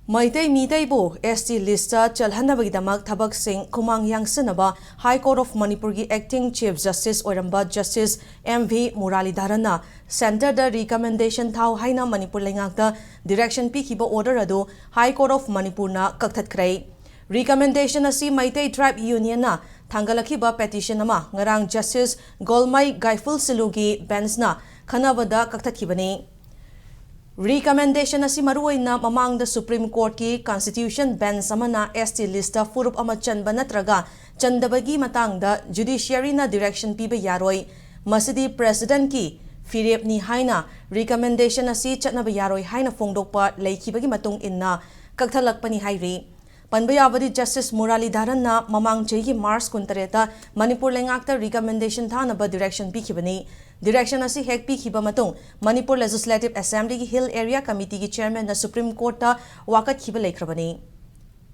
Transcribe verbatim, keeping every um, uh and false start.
Meitei ꯃꯤꯇꯩꯕꯨ S T listꯇ ꯆꯜꯍꯟꯅꯕꯒꯤꯗꯃꯛ ꯊꯕꯛꯁꯤꯡ ꯈꯨꯃꯥꯡ ꯌꯥꯡꯁꯤꯟꯅꯕ High Court of Manipurꯒꯤ Acting Chief Justice ꯑꯣꯏꯔꯝꯕ Justice M V Muralidharanꯅ centreꯗ recommendation ꯊꯥꯎ ꯍꯥꯏꯅ ꯃꯅꯤꯄꯨꯔ ꯂꯩꯉꯥꯛꯇ direction ꯄꯤꯈꯤꯕ order ꯑꯗꯨ High Court of Manipurꯅ ꯀꯛꯊꯠꯈ꯭ꯔꯦ꯫ Recommendation ꯑꯁꯤ ꯃꯩꯇꯩ Tribe Unionꯅ ꯊꯥꯡꯒꯠꯂꯛꯈꯤꯕ petition ꯑꯃ ꯉꯔꯥꯡ Justice ꯒꯣꯜꯃꯩ ꯒꯥꯏꯐꯨꯜ ꯁꯤꯂꯨꯒꯤ benchꯅ ꯈꯟꯅꯕꯗ ꯀꯛꯊꯠꯈꯤꯕꯅꯤ꯫ Recommendation ꯑꯁꯤ ꯃꯔꯨꯑꯣꯏꯅ ꯃꯃꯥꯡꯗ Supreme Courtꯀꯤ Constitution bench ꯑꯃꯅ S T listꯇ ꯐꯨꯔꯨꯞ ꯑꯃ ꯆꯟꯕ ꯅꯠꯇ꯭ꯔꯒ ꯆꯟꯗꯕꯒꯤ ꯃꯇꯥꯡꯗ judiciaryꯅ direction ꯄꯤꯕ ꯌꯥꯔꯣꯏ, ꯃꯁꯤꯗꯤ Presidentꯀꯤ ꯐꯤꯔꯦꯞꯅꯤ ꯍꯥꯏꯅ recommendation ꯑꯁꯤ ꯆꯠꯅꯕ ꯌꯥꯔꯣꯏ ꯍꯥꯏꯅ ꯐꯣꯡꯗꯣꯛꯄ ꯂꯩꯈꯤꯕꯒꯤ ꯃꯇꯨꯡ ꯏꯟꯅ ꯀꯛꯊꯠꯂꯛꯄꯅꯤ ꯍꯥꯏꯔꯤ꯫ ꯄꯟꯕ ꯌꯥꯕꯗꯤ, Justice Muralidharanꯅ ꯃꯃꯥꯡ ꯆꯍꯤꯒꯤ March ꯀꯨꯟꯇꯔꯦꯠꯇ ꯃꯅꯤꯄꯨꯔ ꯂꯩꯉꯥꯛꯇ recommendation ꯊꯥꯅꯕ direction ꯄꯤꯈꯤꯕꯅꯤ꯫ Direction ꯑꯁꯤ ꯍꯦꯛ ꯄꯤꯈꯤꯕ ꯃꯇꯨꯡ, Manipur Legislative Assemblyꯒꯤ Hill Area Committeeꯒꯤ Chairmanꯅ Supreme Courtꯇ ꯋꯥꯀꯠꯈꯤꯕ ꯂꯩꯈ꯭ꯔꯕꯅꯤ꯫